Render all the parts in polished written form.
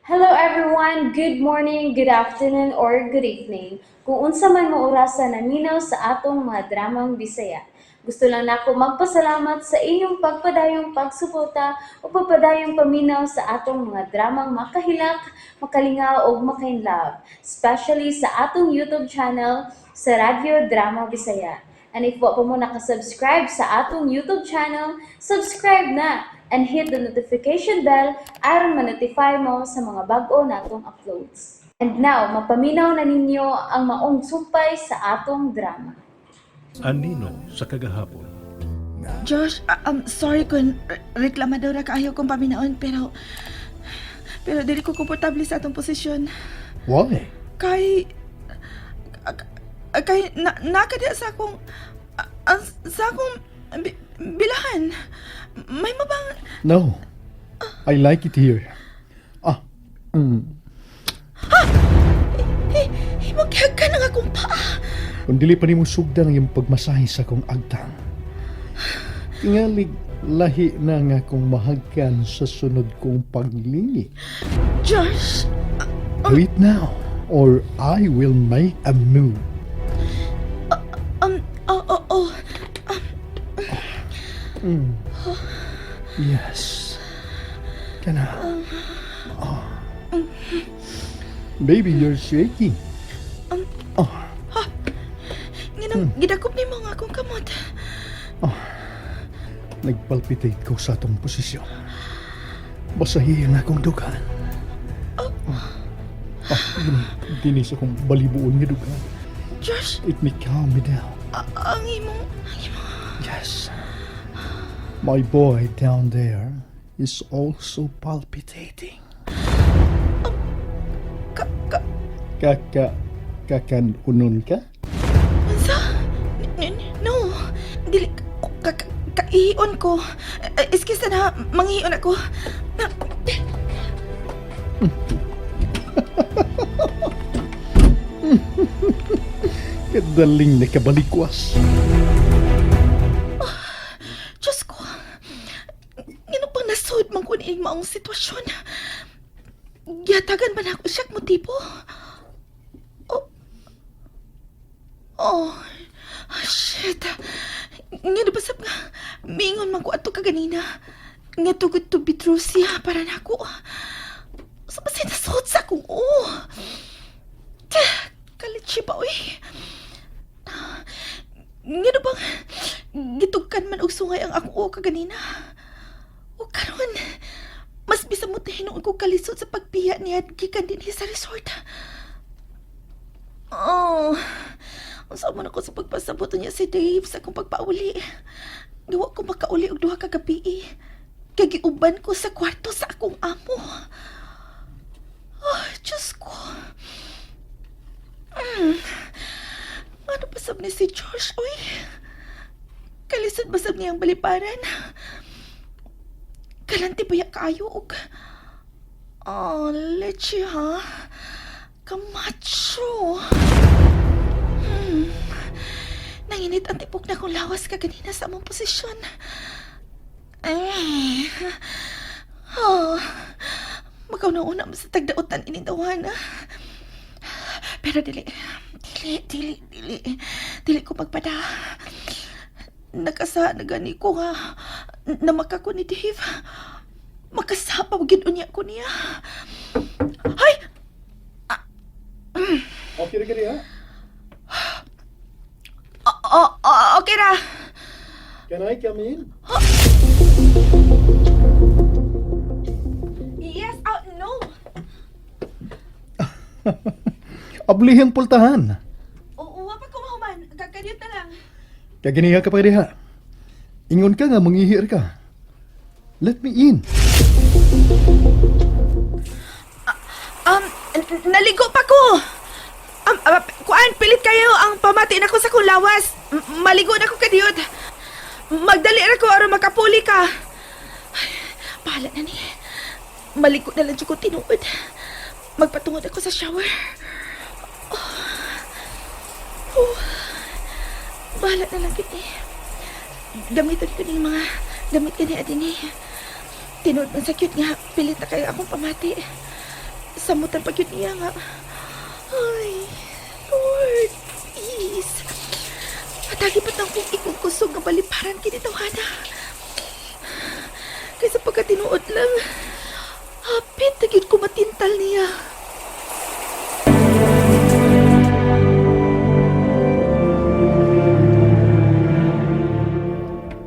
Hello everyone! Good morning, good afternoon, or good evening. Kung unsa man mo orasa naminaw sa atong mga dramang Bisaya. Gusto lang nako magpasalamat sa inyong pagpadayong pagsuporta o pagpadayong paminaw sa atong mga dramang makahilak, makalingaw ug makainlove, especially sa atong YouTube channel sa Radyo Drama Bisaya. And if wa pa mo nakasubscribe sa atong YouTube channel, subscribe na and hit the notification bell aron ma-notify mo sa mga bag-o natong uploads. And now, mapaminaw na ninyo ang maong sumpay sa atong drama. Anino sa kagahapon. Josh, sorry kung reklamadora kaayo kong paminaon, pero dili ko komportable sa atong posisyon. Why? Kay na, nakadiya sa akong bilahan. May mabang No. I like it here. Ah, Himong ka ng akong paa. Kung dili pa nimo sugdan ang iyong pagmasahe sa akong agtang. Tingalig lahi na nga kong mahagkan sa sunod kong paglingi. Josh, Do it now, or I will make a move. Oh. Yes. Kana. Oh. Baby, you're shaking. Oh. Nganong gidakop nimo ang akong kamot? Nagpalpitate ko sa atong posisyon. Basahi ang akong dughan. Oh. Ah, dini sa akong balibuon nga dughan. Josh, It may calm me down. ang imong Yes. My boy down there is also palpitating. Ka, ka, Kaka, kakan unon ka? Unsa? No. Dili ka, ka, kaihion ko. Excuse na, manghion ako. Na, Kadaling nakabalikwas. Diyos ko. Ngano pang nasud man ko ni maong sitwasyon? Gihatagan ba na ako siya motibo? Oh. Oh. Oh, shit. Ngano ba sab nga mingon man ko ato kaganina? Nga too good to be true siya para nako. Sa ba sinasud sa akong oh. Kalitsi ba, uy? Ngano bang gitugkan man og sungay ang akong uo kaganina? O karon, mas bisa mo hinuon ko kalisod sa pagbiya niya gikan dinhi sa resort. Oh, unsa man ako sa pagpasabot niya si Dave sa akong pagpauli. Gawa ko makauli og duha ka gabi. Kay giuban ko sa kwarto sa akong amo. Oh, Diyos ko. Ano pa sab ni si Josh, uy? Kalisod ba sab niyang baliparan? Kalanti ba ya kaayo og? Oh, leche ha? Kamacho. Nanginit ang tibok na kong lawas kaganina sa among posisyon. Eh. Oh. Makauna-una mo sa tagdaotan ining tawana. Pero dili, dili, dili, dili, dili ko magpada. Nakasa na gani ko nga namaka ko ni Dave. Makasapa gyud unya ko niya. Hay! Okay ra ha? Oh, okay ra. Can I come in? Yes, oh, no. Ablihang pultahan. Oo, wa pa ko mahuman. Kakadiyot na lang. Kaganiha ka pa diha. Ingon ka nga manghihir ka. Let me in. Naligo pa ko. Kuan, pilit kayo ang pamati na ko sa kong lawas. Maligo na ko kadiyot. Magdali ra ko aron makapuli ka. Ay, bahala na ni. Maligo na lang jud ko tinuod. Magpatungod ako sa shower. Oh. Oh. Bahala na lang gid eh. Gamiton ko ning mga gamit kani adini. Tinuod man sa cute nga pilit na kayo akong pamati. Samutan pa gyud niya nga. Ay, Lord, please. Atagi pa tang kong ikong kusog nga baliparan kini tawhana. Kaysa pagkatinuod lang, hapit na gyud ko matintal niya.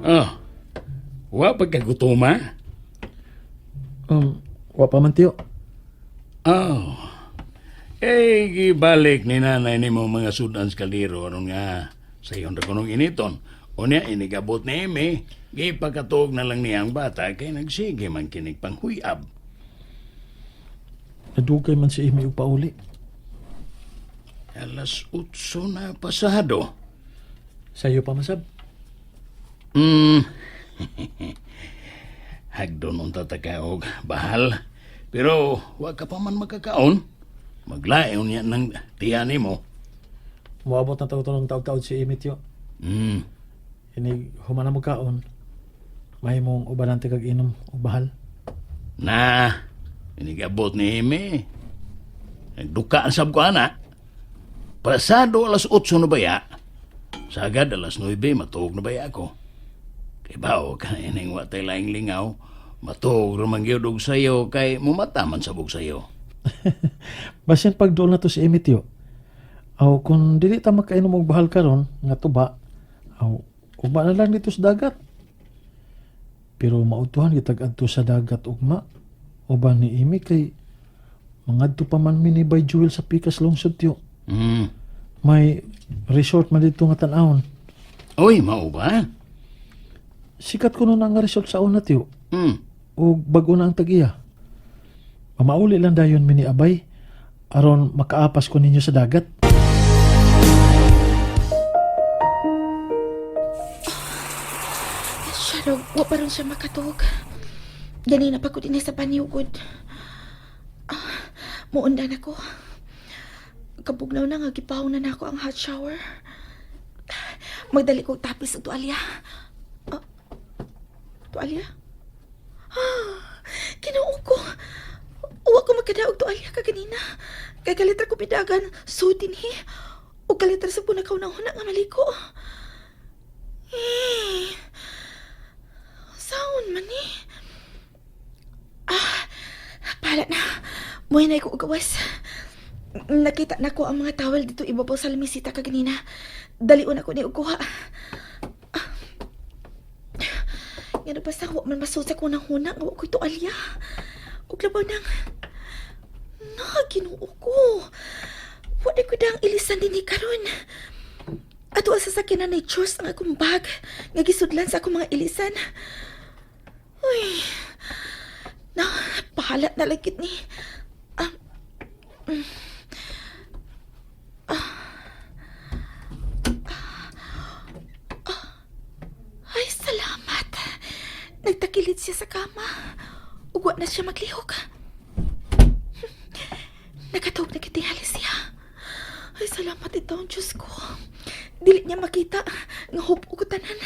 Oh, wa pagkagutoma? Wa pa man tiyo. Oh. Eh, gibalik ni nanay nimo mga sudan sa kaldero aron nga sa iyon ra kunong initon. Unya inigabot ni Amy, gipakatuog na lang niya ang bata kay nagsige man kinig panghuyab. Nadugay man si Amy og pauli. Alas 8 na pasado. Sayo pa masab. Hagdon unta ta ka og bahal. Pero wa ka pa man makakaon. Maglaon niya ng tiyan nimo. Moabot na taw ng taog-taod si Amy tiyo. Inig human na mo kaon. Mahimong ubanan ti kag inom og bahal. Na, inigabot ni Amy. Nagduka ang sab ko ana. Pasado alas 8 na baya. Sagad alas 9, matuog na baya ako. Kay bao ka ining wa tay laing lingaw, matuog ra man gyud og sayo kay mumata man sabog sayo. Basin pagduol na to si Amy tiyo. Aw kung dili ta makainom og bahal karon nga tuba, aw ugma na lang dito sa dagat. Pero mautuhan kitag adto sa dagat ugma. Uban ni Amy kay mangadto pa man mi ni Bay Jewel sa Pikas Lungsod tiyo. May resort man dito nga tan-awon. Uy, mao ba? Sikat kuno na nga resort sa una tiyo. Ug bag-o na ang tag-iya. Mamauli lang dayon mi ni Abay aron makaapas ko ninyo sa dagat. Siya wa pa ron siya makatug. Ganina pa ko din sa panyugod. Ah, muundan ako. Kabugnaw na nga, gipaw na nako ang hot shower. Magdali kong tapis og tuwalya. Ah, tuwalya? Ah, Ginoo ko. Uwa ko magkadaog tuwalya ka ganina. Kay kalitra ko pidagan, so dinhi. O kalitra sa punakaw na huna nga maliko. Eh, Saon man eh. Ah, pala na. Muhay na ko gawas. Nakita na ko ang mga towel dito ibabaw sa lamisita kaganina. Dalion ako ni og kuha. Ah. Ngano basta wa man masud sa kunang huna nga wa ko'y tualya. Ug labaw nang na Ginoo ko. Wa na ko dang ilisan dinhi karon. Ato ang sasakyanan ni Chos ang akong bag nga gisudlan sa akong mga ilisan. Uy. Na, bahala na lang gid ni. Ah, Ay, salamat. Nagtakilid siya sa kama. Ugwa na siya maglihok. Nakatawag na kitihali siya. Ay, salamat ito, Diyos ko. Dili niya makita. Nga hope ko tanan.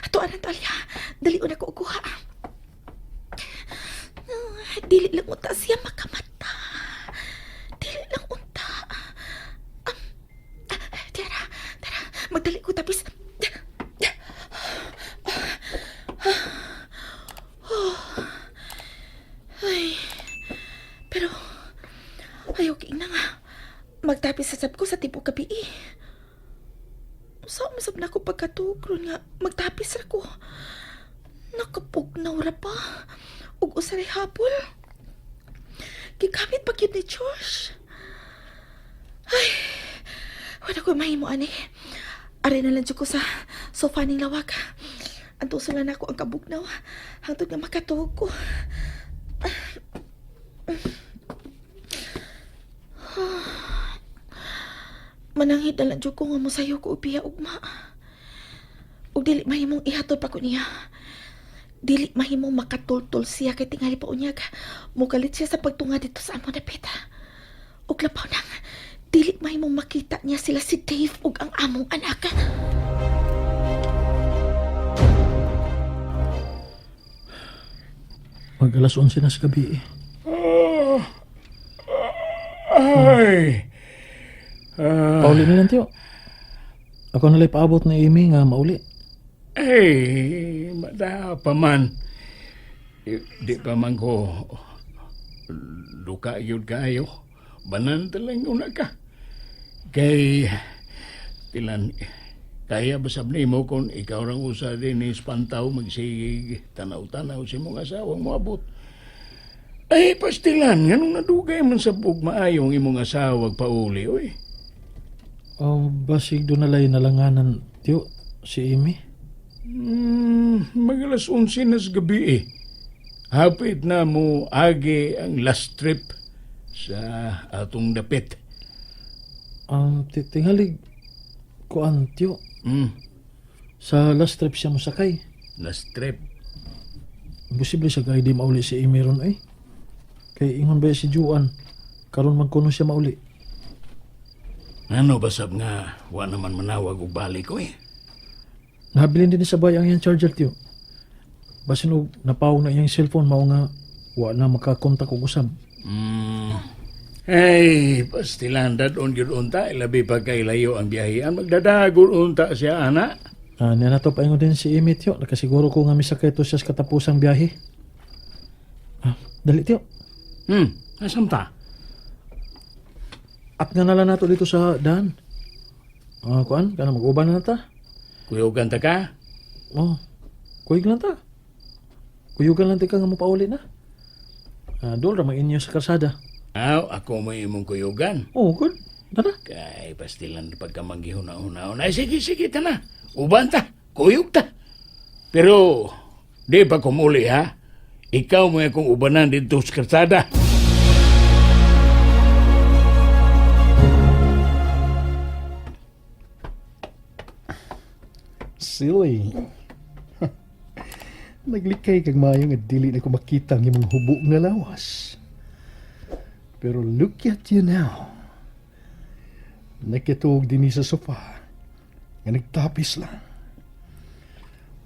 Ato anan talya. Dali na ko kuha. Dili lang unta siya makamata. Dili lang unta. Tara, tara. Magdali ko tapis. Ay, pero ayaw na nga. Magtapis sa sab ko sa tipo gabi eh. Sa masab na ko pagkatugron nga magtapis ra ko. Nakapugnaw ra pa. Ug usaray hapol. Gigamit pa gyud ni Josh. Ay, wala ko mahimo ani. Aray na lang jud ko sa sofa ning lawak. Antuson lang nako ang kabugnaw hangtod nga makatuog ko. Mananghid na lang jud ko nga mosayo ko og biya ugma. Ug dili mahimong ihatod pa ko niya. Dili mahimong makatultol siya kay tingali pa unyag. Mugalit siya sa pagtunga dito sa among dapit. Ug labaw nang dili mahimong makita niya sila si Dave ug ang among anak. Mag alas 11 na sa gabi eh. Pauli na lang, tiyo. Ako nalay paabot ni Amy nga mauli. Eh, mada pa man. Eh, di pa man ko luka yun kayo. Banan talang una ka. Kay, tilan, kaya basab nimo kung ikaw rang usa din ni Spantaw magsigig tanaw-tanaw si mong asawang moabot. Ay, pastilan, nganong nadugay man sa bug maayong imong asawag pauli, oy. Oh, basig doon nalay nalanganan, tiyo, si Amy. Magalas 11 na sa gabi eh. Hapit na mo agi ang last trip sa atong dapit. Tingalig, kuan, tiyo. Sa last trip siya mosakay. Last trip. Imposible siya kay di mauli si Amy ron eh. Kay ingon ba si Juan, karon man kuno siya mauli. Ano basab nga, wa naman manawag og balik ko eh. Nabilin din sa bay ang iyang charger, tiyo. Basin og napawag na iyang cellphone mao nga wa na makakontak og usab. Ay, pastilan dadon gyud unta, labi pa kay layo ang biyahean, magdadagon unta siya ana. Ah, niya na to paingon din si Amy, tiyo. Nakasiguro ko nga misakay to siya sa katapusang biyahe. Ah, dali, tiyo. Asam ta? At nga nala nato dito sa daan. Ah, kuan, kana mag-uban na ta. Kuyugan ta ka? Oh, kuyog lang ta. Kuyugan lang tika nga mopauli na. Ah, dool ra man inyo sa kalsada. Aw, ako mo imong kuyugan. Oh, good. Tara. Kay pastilan pagka manggihuna-una. Ay, sige, sige, tana. Uban ta. Kuyog ta. Pero, di pa kumuli, ha? Ikaw mo akong ubanan dito sa kalsada. Silly. Naglikay kag maayo nga dili na ko makita ang imong hubo nga lawas. Pero look at you now. Nakituog dinhi sa sofa nga nagtapis lang.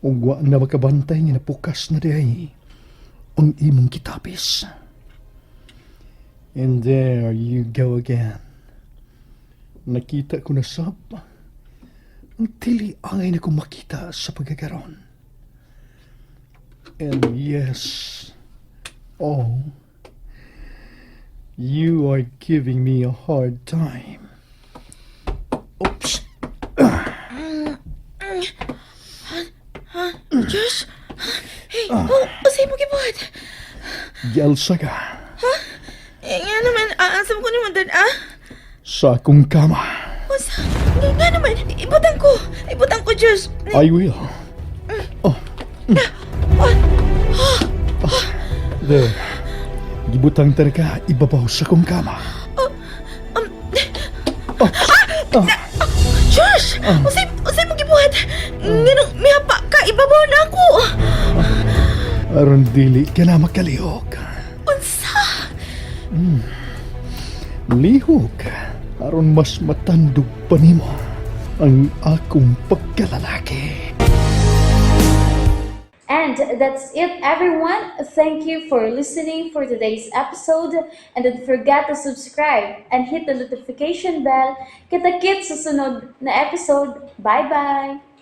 Ug wa na makabantay nga napukas na diay ang imong kitapis. And there you go again. Nakita ko na sab ang dili angay na ko makita sa pagkakaroon. And yes, oh, you are giving me a hard time. Oops. Josh! Hey, oh, unsay mo gibuhat? Gialsa ka Eh, nga naman, aasam ko naman dad, ah. sa akong kama. Unsa? Nga naman, ibutang ko. Ibutang ko, Josh. I will. Oh. There. Gibutang ka ibabaw sa akong kama. Josh! Unsay mo gibuhat? Nganong mihapa ka, ibabaw na ako. Aron dili ka na makalihok. Unsa? Lihok aron mas matandog pa nimo ang akong pagkalalaki. And that's it, everyone. Thank you for listening for today's episode. And don't forget to subscribe and hit the notification bell. Kita-kits sa sunod na episode. Bye-bye!